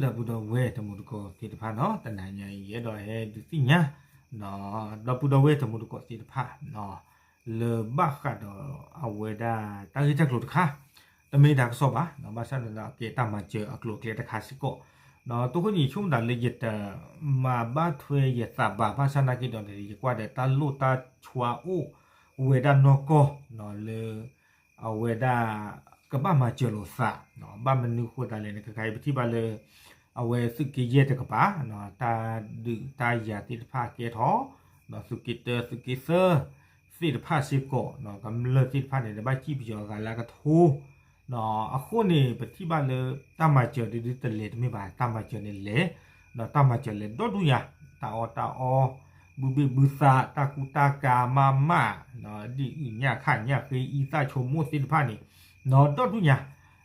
ဒီပုၢ်ဒီဝဲၢ်တံၤသကိးသ့ၣ်တဖၣ်နီၤ, တနၤညါအံၤ ယအဲၣ်ဒိးဟဲဒုးသ့ၣ်ညါ ဒီပုၢ်ဒီဝဲၢ်တံၤသကိးသ့ၣ်တဖၣ် လၢဘၣ်ဃးဒီးအဝဲဒၣ်တၢ်ဂ့ၢ်တၢ်ကျိၤတခါ, တမ့ၢ်တၢ်ကစီၣ်ဘၣ်, ဘၣ်ဆၣ်န့ၣ်ဒီး ကဲတၢ်မၤစၢၤအကျိၤအကျဲတခါစ့ၢ်ကီး, ဒီးအဃိန့ၣ် ယဆိကမိၣ်သးလၢယတမၤဘၣ်ထွဲယသးဘၣ်, ဘၣ်ဆၣ်သနာ်က့ဒီး ယကွၢ်ဒီးတၢ်လိၣ်တၢ်ဆှါအိၣ်ဝဲဒၣ်နီၢ်ကီၢ် လၢ အဝဲဒၣ် ကဘၣ်မၤစၢၤလိာ်သး, ဘၣ်မနုၤဃိသတးလဲၣ်န့ၣ် ခဲခါအံၤပထံၣ်ဘၣ်လၢ အဝဲသုးက့ယဲၢ်တကပၤ တၢ်ဒုးတၢ်ယၤသ့ၣ်တဖၣ်ကဲထီၣ်, ဒီးသုးက့တၢ သုးက့သၢ သ့ၣ်တဖၣ်စ့ၢ်ကီး ကမျၢၢ်သ့ၣ်တဖၣ်န့ၣ်ဒီး ဘၣ်စံၣ်ပယီၤအဂၤလၢအကထိ အဃိန့ၣ် ပထံၣ်ဘၣ်လၢ တၢ်မၤစၢၤဒုဒုတလဲၤတမ့ၢ်ဘၣ်, တၢ်မၤစၢၤန့ၣ်လဲၤ, ဒီးတၢ်မၤစၢၤလဲၤဒီဒူၣ်ညါ, တၢ်အီၣ်တၢ်အီ, ဘုဘ့ၣ်ဘုသး, တၢ်ကူတၢ်ကၤမၤမၣ်, ဒ်အုၣ်ညၣ်ခၣ်ညၣ်ဃ့ အံသၣ်ဆိကမိၣ်သ့ၣ်တဖၣ်န့ၣ် ဒီဒူၣ်ညါ,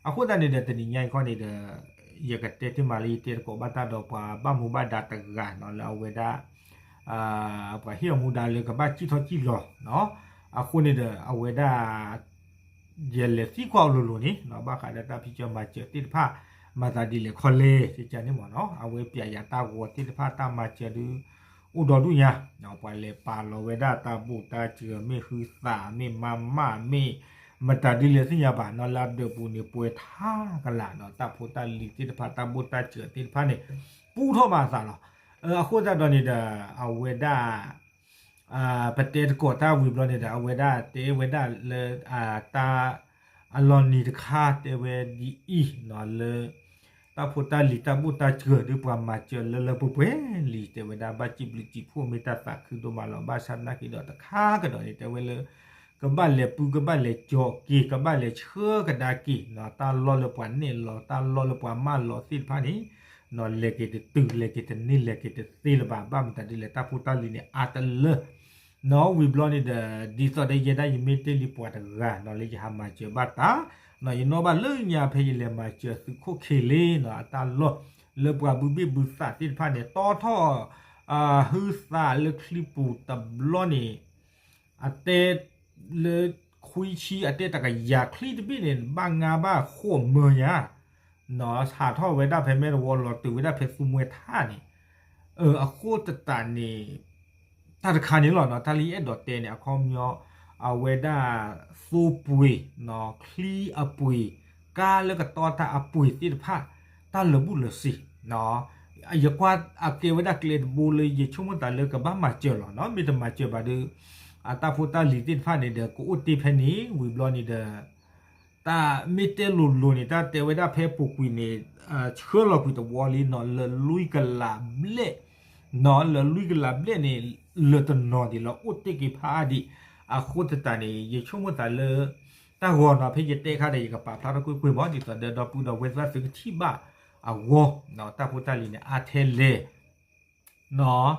အဃိသတးန့ၣ်ဒီး တနံၤညါအံၤခီန့ၣ်ဒီး ယကတဲတ့ၢ်မးလၢယတဲသကိးဘၣ်တၢ်ဒီးပှၤဘၣ်မူဘၣ်ဒါတဂၤနီၤ လၢအဝဲဒၣ် ပှၤဟ့ၣ်အမူဒါလၢကဘၣ်စံၣ်ထီၣ်စံၣ်လီၤ, အဃိန့ၣ်ဒီး အဝဲဒၣ် ယလဲၤသံကွၢ်အီၤလိၤလိၤန့ၣ် ဘၣ်ဃးဒီးတၢ်ဖံးစၢၤမၤစၢၤသ့ၣ်တဖၣ် မၤသးဒ်လဲၣ်ခီလဲၣ် ကကန့ၣ်မ့ၢ်နီၤ အဝဲပျဲယၤတၢ်ဂီၤသ့ၣ်တဖၣ် တၢ်မၤစၢၤဒု အိၣ်ဒီဒူၣ်ညါ, ပှၤလဲၤပာ်လီၤဝဲဒၣ်တၢ်ဘိၣ်တၢ်စၢၤ မ့ၢ်ဟုသး မ့ၢ်မၤမၣ် မ့ၢ်မတၤဒ်လဲၣ်သ့ၣ်ညါဘၣ်နီၤ လၢအဒၢးပူၤန့ၣ် ပှဲၤထါကလာ်နီၤ တၢ်ဖိတၢ်လံၤသ့ၣ်တဖၣ် တၢ်ဘိၣ်တၢ်စၢၤသ့ၣ်တဖၣ်န့ၣ် ပူထီၣ်ဘၣ်အသးလီၤ, အဃိသတးဒီးန့ၣ်ဒီး အဝဲဒၣ် ပတဲသကိးတၢ်ဝံၤဘျီန့ၣ်ဒီး အဝဲဒၣ်တဲဝဲဒၣ်လၢ တၢ် အလီၤနံၤတခါတဲဝဲဒ်အံၤနီၤ လၢ တၢ်ဖိတၢ်လံၤတၢ်ဘိၣ်တၢ်စၢၤဒုး ပှၤမၤစၢၤလၢလၢပှဲၤပှဲၤလံ တဲဝဲဒၣ် ဘၣ်စံးဘျုးစံးဖှိၣ် မ့ၢ်တၢ်သးခုဒိၣ်မးလီၤ. ဘၣ်ဆၣ်သနာ်က့ဒီး တခါကဒီးန့ၣ် တဲဝဲလၢ ကဘၣ်လဲၤပုၢ် ကဘၣ်လဲၤကၠီၤက့ၤ ကဘၣ်လဲၤဆှၢကဒါက့ၤနီၤ တၢ်လီၢ်လၢပှၤနဲၣ်လီၤ တၢ်လီၢ်လၢပှၤမၢလီၤသ့ၣ်တဖၣ်န့ၣ် နီၤ လဲၤက့ၤတတုၤ လဲၤက့ၤတန့ၢ် လဲၤက့ၤတသ့လၢၤဘၣ် ဘၣ်မတၤဒ်လဲၣ် တၢ်ဖိတၢ်လံၤန့ၣ် အါတလၢ နီၤ ဝံၤဘျီန့ၣ်ဒီး ဒ်သိးဒီးယဲဒၣ်ယမ့ၢ်တဲလံပှၤတဂၤနီၤ လၢယဟးမၤစၢၤဘၣ်တၢ် နီၤ ယနီၣ်ဘၣ်လၢညါဖဲယလဲၤမၤစၢၤသုးခိၣ်ခံလ့နီၤ အတၢ်လီၢ်လၢပှၤဘုဘ့ၣ်ဘုသးသ့ၣ်တဖၣ်န့ၣ် တီထီၣ် ဟုသးလၢချံပူၤတဘျီန့ၣ် အတဲ လၢခွံဆံ အတဲတကယၤ ချံတဘ့ၣ်န့ၣ် ဘၣ်ငါဘၣ်ဃိးမၢညါ နီၤ ဟးထီၣ်ဝဲဒၣ်ဖဲမဲၢ်တဝီလီၤတုၤဝဲဒၣ်ဖဲသူမှဲထၣ်န့ၣ် အဃိသတးန့ၣ် တၢ်တခါန့ၣ်လီၤနီၤ တၢ်လၢယအဲၣ်ဒိးတဲန့ၣ် အခီပညီ အဝဲဒၣ်သိပှ့ၤ နီၤ ချံအပှ့ၤ ကါလၢကတီတၢ်အပှ့ၤသ့ၣ်တဖၣ် တၢ်လၢာ်ဘူၣ်လၢာ်စ့ၤ ယကွၢ်အကဲဝဲဒၣ်ကျဲတဘိလၢယဆိကမိၣ်သးလၢကဘၣ်မၤစၢၤလီၤနီၤ မ့ၢ်တမၤစၢၤဘၣ်ဒီး အတၢ်ဖိတၢ်လံၤသ့ၣ်တဖၣ်န့ၣ်ဒီး ကအိၣ်တ့ၢ်ဖဲန့ၣ် ဝံၤဘျီန့ၣ်ဒီး တၢ်မ့ၢ်တဲလိၤလိၤန့ၣ် တၢ်တဲဝဲဒၣ်ဖဲပူၤကွံာ်န့ၣ် ဆှၢလီၤကွံာ်တဝီလံနီၤ လၢလွံၢ်ကလးဘျဲၣ် နီၤ လၢလွံၢ်ကလးဘျဲၣ်န့ၣ် လၢာ်တနီၤဒံးလီၤ အိၣ်တ့ၢ်က့ၤဖးအါဒံး အဃိသတးန့ၣ် ယဆိကမိၣ်သးလၢ တၢ်ဂီၤနီၤ ဖဲယတဲခါဒီး ယကပာ်ဖျါထီၣ်ကွ့ၢ်ကွ့ၢ်မး ဒ်သိးဒီး ဒီပုၢ်ဒီဝဲၢ်သ့ၣ်သုကထံၣ်ဘၣ်အဂီၢ် တၢ်ဖိတၢ်လံၤန့ၣ် အါထဲလဲၣ် နီၤ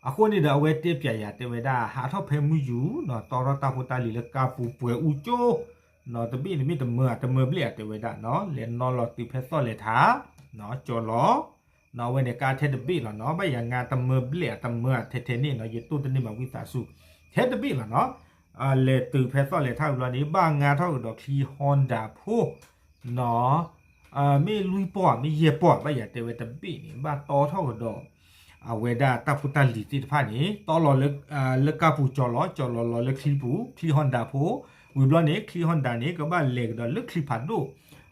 အဃိန့ၣ်ဒီး အဝဲတဲပျဲယၤတဲဝဲဒၣ် ဟးထီၣ်ဖဲမုၢ်ယူၤ နီၤ တီထီၣ်တၢ်ဖိတၢ်လံၤလၢကါပူၤပှဲၤအူကၠိ နီၤ တဘ့ၣ်န့ၣ်မ့ၢ်တမၢ တမၢဘျဲၣ် အတဲဝဲဒၣ်နီၤ လဲၤနီၤလီၤတုၤဖဲသီၣ်လဲၤထး နီၤ ကၠီလီၤ နီၤ အဝဲန့ၣ်ကါထဲတဘ့ၣ်လီၤနီၤ ဘၣ်ယၤငါတမၢဘျဲၣ် အတမၢထဲထဲန့ၣ်နီၤ ယတိၢ်တန့ၢ်ဘၣ်ဝံသးစူၤ ထဲတဘ့ၣ်လီၤနီၤ လဲၤတုၤဖဲသီၣ်လဲၤထးဝံၤဘျီန့ၣ် ဘၣ်ငါထီၣ်ကဒီးချံ Honda ဖိ နီၤ မ့ၢ်လွံၢ်ပီၢ် မ့ၢ်ယဲၢ်ပီၢ် ဘၣ်ယၤတဲဝဲတဘ့ၣ်န့ၣ် ဘၣ်တီထီၣ်ကဒီး အဝဲဒၣ်တၢ်ဖိတၢ်လံၤသ့ၣ်တဖၣ်န့ၣ် တီလီၤလၢ လၢကါပူၤကၠီလီၤ ကၠီလီၤလီၤလၢချံပူၤ ချံ Honda ဖိ ဝံၤဘျီန့ၣ် ချံ Honda န့ၣ် ကဘၣ်လဲၤကဒီးလၢချံဖးဒိၣ်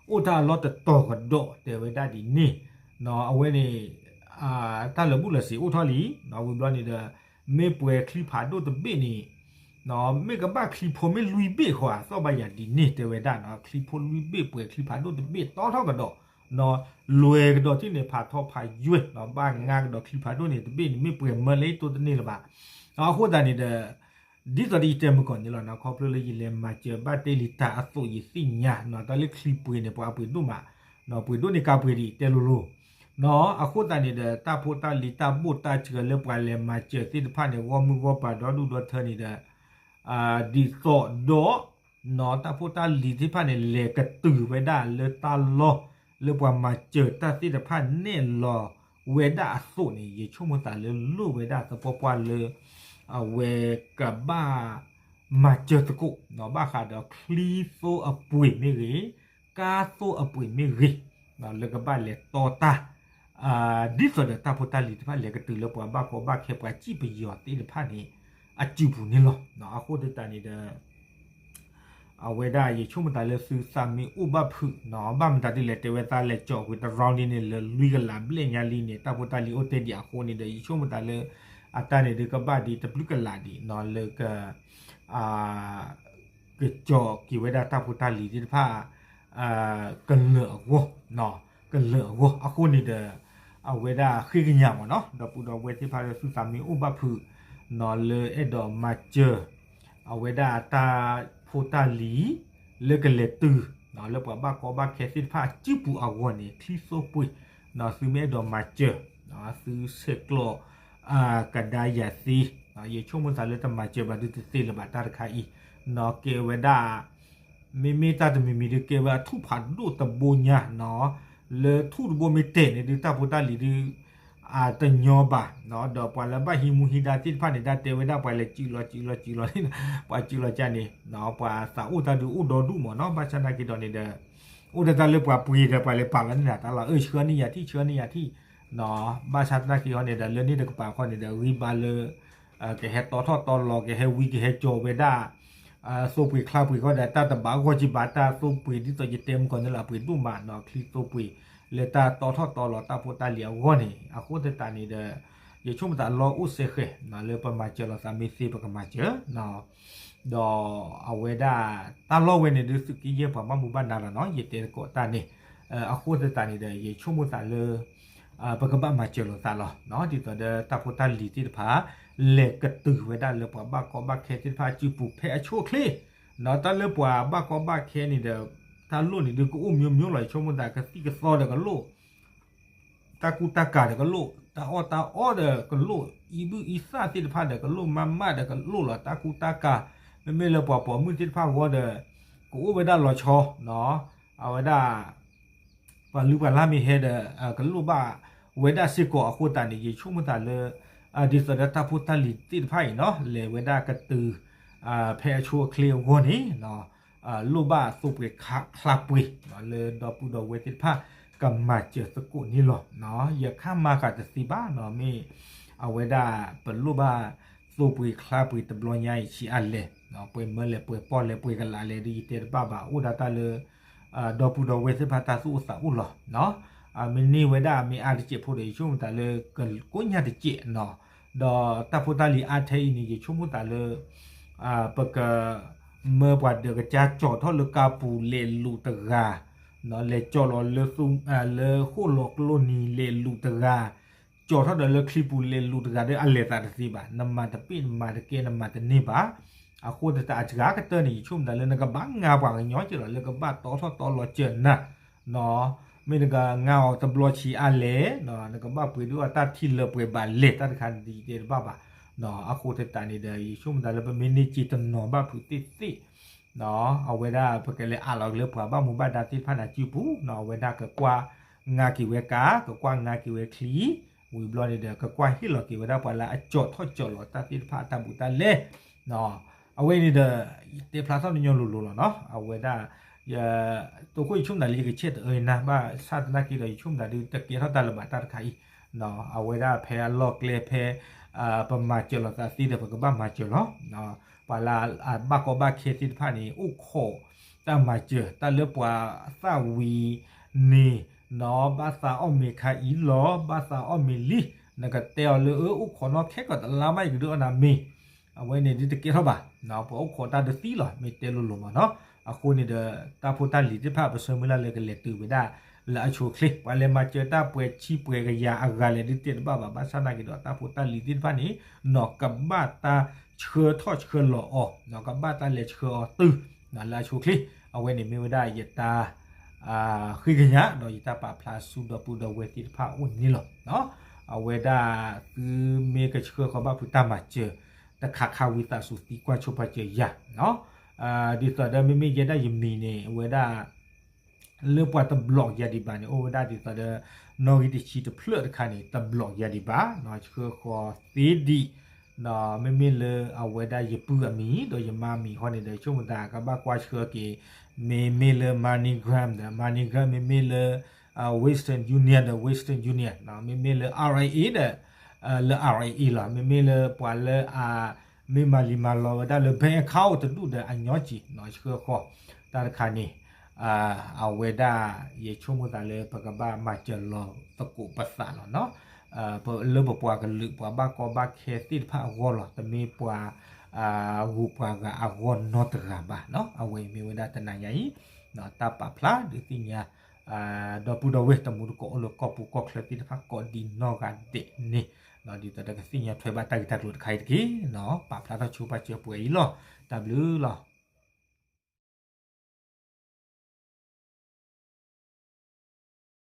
အိၣ်တၢ်အလီၢ်တတီၤကဒီး တဲဝဲဒၣ်ဒ်န့ၣ် နီၤ အဝဲန့ၣ် တၢ်လၢာ်ဘူၣ်လၢာ်စ့ၤအိၣ်ထီၣ်လံ နီၤ ဝံၤဘျီန့ၣ်ဒီး မ့ၢ်ပှဲၤချံဖးဒိၣ်တဘ့ၣ်န့ၣ် နီၤ မ့ၢ်ကဘၣ်ချံဖိမ့ၢ်လွံၢ်ဘ့ၣ်ဃီ အသီၣ်ဘၣ်ယၤဒ်န့ၣ် တဲဝဲဒၣ်နီၤ ချံဖိလွံၢ်ဘ့ၣ် ပှဲၤချံဖးဒိၣ်တဘ့ၣ် တီထီၣ်ကဒီး နီၤ လွဲၤကဒီးထံၣ်န့ၣ် ဖးထီဖးယွဲၢ် နီၤ ဘၣ်ငါကဒီးချံဖးဒိၣ်န့ၣ်တဘ့ၣ်န့ၣ် မ့ၢ်ပှဲၤမၢလၢတိၢ်တန့ၢ်လၢၤဘၣ် အဃိသတးန့ၣ်ဒီး ဒ်သိးဒီးယတဲမုၢ်ကီၢ်န့ၣ်လီၤနီၤ ခီဖျိလၢယလဲၤမၤစၢၤဘၣ်တ့ၢ်လံတၢ်အသိးယသ့ၣ်ညါ နီၤ တၢ်လၢချံပှ့ၤန့ၣ် ပှၤအပှ့ၤဒိၣ်မး နီၤ ပှ့ၤဒိၣ်န့ၢ်ကါပှ့ၤဒံး တဲလိၤလိၤ နီၤ အဃိသတးန့ၣ်ဒီး တၢ်ဖိတၢ်လံၤတၢ်ဘိၣ်တၢ်စှၤလၢပှၤလဲၤမၤစၢၤသ့ၣ်တဖၣ်န့ၣ် ဂီၢ်မုၢ်ဂီၢ်ပၤဒီဒူၣ်ဒီထၢန့ၣ်ဒီး ဒ်သိးဒီး နီၤ တၢ်ဖိတၢ်လံၤသ့ၣ်တဖၣ်န့ၣ် လဲၤကတုၤဝဲဒၣ်လၢတၢ်လီၢ် လၢပှၤမၤစၢၤတၢ်သ့ၣ်တဖၣ်နဲၣ်လီၤဝဲဒၣ်အသိးန့ၣ် ယဆိကမိၣ်သးလၢလိၣ်ဝဲဒၣ်သပှၢ်ပှၢ်လၢ အဝဲကဘၣ် မၤစၢၤသကိး နီၤ ဘၣ်ဃးဒီးချံသိအပှ့ၤမ့ၢ်ဂ့ၤ, ကါသိအပှ့ၤမ့ၢ်ဂ့ၤ, လၢကဘၣ်လဲၤတီတၢ် ဒ်သိးဒီးတၢ်ဖိတၢ်လံၤတဖၣ်လဲၤကတုၤလၢပှၤဘၣ်ကီဘၣ်ခဲပှၤစံၣ်ပယီၤသ့ၣ်တဖၣ်န့ၣ် အစုပူၤန့ၣ်လီၤ. အဃိသတးန့ၣ်ဒီး အဝဲဒၣ်ယဆိကမိၣ်သးလၢသုသးမ့ၢ်အိၣ်ဘၣ်ဖုးနီၤ ဘၣ်မတၤဒ်လဲၣ် တဲဝဲသးလဲၤကၠီၣ်ကွံာ်တ round ဒ်န့ၣ် လၢလွံၢ်ကလးဘျဲၣ်ညါလံန့ၣ် တၢ်ဖိတၢ်လံၤအိၣ်တ့ၢ်ဒံးအဃိန့ၣ်ဒီး ယဆိကမိၣ်သးလၢ အတၢ်န့ၣ်ဒုးကဘၣ်ဒ်တဘျုးကလးဒံးနီၤ လၢက ကကၠီၣ်က့ၤဝဲဒၣ်တၢ်ဖိတၢ်လံၤသ့ၣ်တဖၣ် ကလၢာ်အဂီၢ်, ကလၢာ်အဂီၢ်အဃိန့ၣ်ဒီး အဝဲဒၣ်ဃ့ကညးမ့ၢ်နီၤ ဒီပုၢ်ဒီဝဲၢ်သ့ၣ်တဖၣ်လၢသုသးမ့ၢ်အိၣ်ဘၣ်ဖုးနီၤ လၢအဲၣ်ဒိးမၤစၢၤ အဝဲဒၣ်တၢ်ဖိတၢ်လံၤ လၢကလဲၤတုၤ လၢပှၤဘၣ်ကီဘၣ်ခဲသ့ၣ်တဖၣ်အစုပူၤအဂီၢ်န့ၣ် ချံသိပှ့ၤ သုမ့ၢ်အဲၣ်ဒိးမၤစၢၤ သုဆဲးကျိး ကဒါယၤသ့ ယဆိကမိၣ်သးလၢတမၤစၢၤဘၣ်ဒုးတသ့လၢၤဘၣ်တၢ်တခါအံၤ နီၤ ကဲဝဲဒၣ် မ့မ့ၢ်တၢ်တမံၤမံၤဒုးကဲဝဲအထူၣ်ဖးဒိၣ်တဘိညါနီၤ လၢထူၣ်တဘိမ့ၢ်တဲာ်န့ၣ်ဒုးတၢ်ဖိတၢ်လံၤဒုး အတညီဘၣ်နီၤ ဒီးပှၤလၢဘၣ်ဟံးမူဟံးဒါသ့ၣ်တဖၣ်န့ၣ် တၢ်တဲဝဲဒၣ်ပှၤလဲၤစုးလီၤစုးလီၤစုးလီၤန့ၣ် ပှၤစုးလီၤကၢ်န့ၣ် ပှၤသးအိၣ်တၢ်ဒုးအိၣ်ဒီဒူၣ်မ့ၢ်နီၤ ဘၣ်ဆၣ်သနာ်က့ဒီးန့ၣ်ဒီး အိၣ်ဒီးတၢ်လၢပှၤပှ့ၤဒီးပှၤလဲၤပာ်လီၤန့ၣ် တၢ်လီၤအၢဆှၢန့ၢ်ယၤထံၣ်ဆှၢန့ၢ်ယၤထံၣ် ဘၣ်ဆၣ်သနာ်က့ဟီန့ၣ်ဒီး လၢန့ၣ်တကပၤခီန့ၣ်ဒီး ဂံၢ်ဘါလၢ ကဟဲတီထီၣ်တီလီၤ ကဟဲဝံကဟဲကၠီၤဝဲဒၣ် သိပှ့ၤချါပှ့ၤခီဒီး တၢ်တဘၣ်ဂီၢ်ကံဘၣ် တၢ်သိပှ့ၤဒ်သိးယတဲမုၢ်ကီၢ်န့ၣ်လီၤ ပှ့ၤဒိၣ်မးနီၤ ချံသိပှ့ၤ လၢတၢ်တီထီၣ်တီလီၤတၢ်ဖိတၢ်လံၤအဂီၢ်န့ၣ် အဃိသတးန့ၣ်ဒီး ယဆိကမိၣ်သးလီအိၣ်စဲဃဲၤ လၢပမၤစၢၤလိာ်သးမ့ၢ်သ့ပကမၤစၢၤ ဒီးအဝဲဒၣ် တၢ်လီၢ်ဝဲန့ၣ်ဒုး သုးက့ယဲၢ်ပှၤဘၣ်မူဘၣ်ဒါလီၤနီၤ ယတဲသကိးတၢ်န့ၣ် အဃိသတးန့ၣ်ဒီး ယဆိကမိၣ်သးလၢ ပကဘၣ်မၤစၢၤလိာ်သးလီၤ ဒ်သိးဒီးတၢ်ဖိတၢ်လံၤသ့ၣ်တဖၣ် လဲၤကတုၤဝဲဒၣ်လၢပှၤဘၣ်ကီဘၣ်ခဲသ့ၣ်တဖၣ်အစုပူၤဖဲအဆိအချ့ တၢ်လၢပှၤဘၣ်ကီဘၣ်ခဲန့ၣ်ဒီး တၢ်လိၣ်န့ၣ်ဒုးကအိၣ်မျိုးမျိုးလီၤ ယဆိကမိၣ်သးကသံၣ်ကသီဒီးကလိၣ် တၢ်ကူတၢ်ကၤဒီးကလိၣ် တၢ်အီၣ်တၢ်အီဒီးကလိၣ် အံဘုၣ်အံသၣ်သ့ၣ်တဖၣ်ဒီးကလိၣ် မၤမၣ်ဒီးကလိၣ်လီၤ တၢ်ကူတၢ်ကၤ မ့မ့ၢ်လၢပှၤပိာ်မုၣ်သ့ၣ်တဖၣ်အဂီၢ်ဒီး ကအိၣ်ဝဲဒၣ်လီၤဆီ အဝဲဒၣ် ပှၤလုၢ်ပှၤလၢ်မ့ၢ်ဟဲဒီး ကလိၣ်ဘၣ်ဝဲဒၣ်စ့ၢ်ကီးအဃိသတးန့ၣ် ယဆိကမိၣ်သးလၢ ဒ်သိးဒီးတၢ်ဖိတၢ်လံၤသ့ၣ်တဖၣ်အံၤနီၤ လဲၤဝဲဒၣ်ကတုၤ ဖဲအဆိအချ့အဂီၢ်န့ၣ် လိၣ်ဘၣ်သိပှ့ၤချါပှ့ၤ လၢဒီပုၢ်ဒီဝဲၢ်သ့ၣ်တဖၣ် ကမၤစၢၤသကိးန့ၣ်လီၤ. ယခါမၤဃာ်တသ့ဘၣ်နီၤ မ့ၢ်အဝဲဒၣ်ပလိၣ်ဘၣ်သိပှ့ၤချါပှ့ၤတဘျီညါအံၤဆံးအါလဲၣ် ပှဲၤမၢလဲၣ် ပှဲၤပီၣ်လဲၣ် ပှဲၤကလးလဲၣ်ဒီး ယတဲတဘၣ်ဘၣ် အိၣ်ဒၣ်တၢ်လၢ ဒီပုၢ်ဒီဝဲၢ်သ့ၣ်တဖၣ်တၢ်သူၣ်အိၣ်သးအိၣ်လီၤ. မ့ၢ်န့ၢ်ဝဲဒၣ်မ့ၢ်အါတစဲးဖိဒီး ယဆိကမိၣ်သးလၢ ကိညၢ်တစဲးနီၤ ဒီးတၢ်ဖိတၢ်လံၤအါထဲအံၤန့ၣ် ယဆိကမိၣ်သးလၢ ပက မၢပှၤဒၢးကစၢ်ကၠီထီၣ်လၢကါပူၤလဲၤလူၤတဂၤ လဲၤကၠီလီၤလၢဃိၣ်လီၤကျိနံၤလဲၤလူၤတဂၤ ကၠီထီၣ်ဒီးလၢချံပူၤလဲၤလူၤတဂၤဒီး အလဲၤသးတသ့ဘၣ် နမၤတပ့ၢ်နမၤတကဲနမၤတန့ၢ်ဘၣ်. အဃိသတးအစှၤကတၢၢ်န့ၣ် ယဆိကမိၣ်သးလၢ နကဘၣ်ငါပှၤကညီက့ၤလီၤ လၢကဘၣ်တီထီၣ်တီလီၤစၢၤနၤ မ့ၢ်နကငါအီၤတဘျီဆံးအါလဲၣ် နကဘၣ်ပှ့ၤဒုးအီၣ်တၢ်ထံၣ်လၢပှဲၤဘၣ်လဲၣ် တၢ်တခါန့ၣ်ဒ်ယတဲတဘၣ်ဘၣ်. အဃိသတးန့ၣ်ဒီး ယဆိကမိၣ်သးလၢပမ့ၢ်န့ၢ်က့ၤတနီၤဘၣ်ဖုးသ့ၣ်သ့ၣ် အဝဲဒၣ်ပကလဲၤအးလီၤက့ၤလၢပှၤဘၣ်မူဘၣ်ဒါသ့ၣ်တဖၣ်န့ၣ်စုပူၤ အဝဲဒၣ်ကကွၢ်ငါက့ၤဝဲကါ ကကွၢ်ငါက့ၤဝဲချံ ဝံၤဘျီန့ၣ်ဒီး ကကွၢ်ဟ့ၣ်လီၤက့ၤဝဲဒၣ်ပှၤလၢအကၠီထီၣ်ကၠီလီၤတၢ်သ့ၣ်တဖၣ်အတၢ်ဘူးတၢ်လဲ အဝဲန့ၣ်ဒီး တဲဖျါထီၣ်ညီညီလိၤလိၤလီၤနီၤ အဝဲဒၣ် တိခိၣ်ယဆိကမိၣ်သးလၢယကဆဲးတအၢနၤ ဘၣ်ဆၣ်သနာ်က့ဒီး ယဆိကမိၣ်သးဒုးတကဲထီၣ်တၢ်လၢၤဘၣ်တၢ်တခါအံၤ အဝဲဒၣ်ဖဲအလီၢ်ကျဲဖဲ ပမၤစၢၤလိာ်သးသ့ဒီး ပကဘၣ်မၤစၢၤလီၤ. ပှၤလၢအဘၣ်ကီဘၣ်ခဲသ့ၣ်တဖၣ်န့ၣ် အိၣ်ခိးတၢ်မၤစၢၤ တၢ်လၢပှၤသၣ်ဝံၤန့ၣ်နီၤ ဘၣ်သးအီၣ်မ့ၤခါအံၤလီၤ ဘၣ်သးအီၣ်မ့ၤလံ နကတဲအီၤလၢ အၢ အိၣ်ခိးနီၣ်ခဲကီးတလါမး ယကဒုးအီၣ်နၤမ့ၤ အဝဲန့ၣ်ဒ်တကဲထီၣ်ဘၣ် ပှၤအိၣ်ခိးတၢ်တသံလီၤ မ့ၢ်တဲလိၤလိၤမးနီၤ အဃိန့ၣ်ဒီး တၢ်ဖိတၢ်လံၤသ့ၣ်တဖၣ် ပဆၢမုၢ်လၢ်လၢကလဲၤတုၤဝဲဒၣ်လၢအဆိအချ့ ပှၤလဲၤမၤစၢၤတၢ်ပှဲၤဆံပှဲၤကယၤအဂၤလဲၣ်ဒ်တဲတဘၣ်ဘၣ် ဘၣ်ဆၣ်သနာ်က့ဒီး တၢ်ဖိတၢ်လံၤသ့ၣ်တဖၣ်န့ၣ် နီၢ်ကဘၣ်တၢ်ဆှၢထီၣ်ဆှၢလီၤအီၤ နီၢ်ကဘၣ်တၢ်လဲၤဆှၢအီၤတုၤ လၢအဆိအချ့ အဝဲန့ၣ်မ့ၢ်ဝဲဒၣ်ယတၢ် ဃ့ကညး ဒီးယတၢ်ပာ်ဖျါဆူဒီပုၢ်ဒီဝဲၢ်သ့ၣ်တဖၣ်အိၣ်န့ၣ်လီၤ. အဝဲဒၣ်သုမ့ၢ်ကဆှၢဃီၤဘၣ်ဖုးတၢ်မၤစၢၤ တခါခါဝံသးစူၤသံကွၢ်ဆိပာ်စၢၤယၤ ဒ်သိးဒီးမ့မ့ၢ်ယဲဒၣ်ယမံၤန့ၣ် အဝဲဒၣ် လၢပှၤတဘျီၣ်ယၤဒံးဘၣ်န့ၣ် အိၣ်ဝဲဒၣ်ဒ်သိးဒီး နီၣ်ဂံၢ်တဆံတဖျၢၣ်တခါန့ၣ် တဘျီၣ်ယၤဒံးဘၣ် ဆှၢဃီၤသ့ဒံး မ့မ့ၢ်လၢအဝဲဒၣ်ယပုၢ်အမံၤ ဒီးယမါအမံၤဃီန့ၣ်ဒီး ဆိကမိၣ်သးကဘၣ်ကွၢ်ဆှၢက့ၤ မ့မ့ၢ်လၢ MoneyGram ဒီး MoneyGram မ့မ့ၢ်လၢ Western Union ဒီး Western Union မ့မ့ၢ်လၢ R I A ဒီး လၢ R I A လီၤ. မ့မ့ၢ်လၢပှၤလၢအမ့ၢ်မၤလံၤမၤလီၤဝဲဒၣ်လၢ bank account တဒူၣ်ဒီးအညီကံၤ ဆှၢဃီၤ တၢ်တခါန့ၣ် အဝဲဒၣ်ယဆိကမိၣ်သးလၢပကဘၣ်မၤစၢၤလီၤသကိးပသးလီၤနီၤ. လၢပပှၤကလုာ်ပှၤဘၣ်ကီဘၣ်ခဲသ့ၣ်တဖၣ်အဂီၢ်လီၤ. တမ့ၢ်ပှၤဂုၤပှၤဂၤအဂီၢ်နီတဂၤဘၣ်နီၤ. အဝဲမ့ၢ်ဝဲဒၣ်တနၤညါအံၤ တၢ်ပာ်ဖျါဒုးသ့ၣ်ညါ ဒီပုၢ်ဒီဝဲၢ်တမူတကိးအိၣ်လၢကီၢ်ပူၤကီၢ်ချၢသ့ၣ်တဖၣ်ကိးဒံးနီၢ်ဂၤဒဲးန့ၣ် ဒ်သိးဒီးကသ့ၣ်ညါထွဲဘၣ်တၢ်ဂ့ၢ်တၢ်ကျိၤတခါအံၤတက့ၢ်နီၤ. ပာ်ဖျါထီၣ်ဆိပာ်စၢၤပှဲၤအံၤလီၤ. တၢ်ဘျုးလီၤ.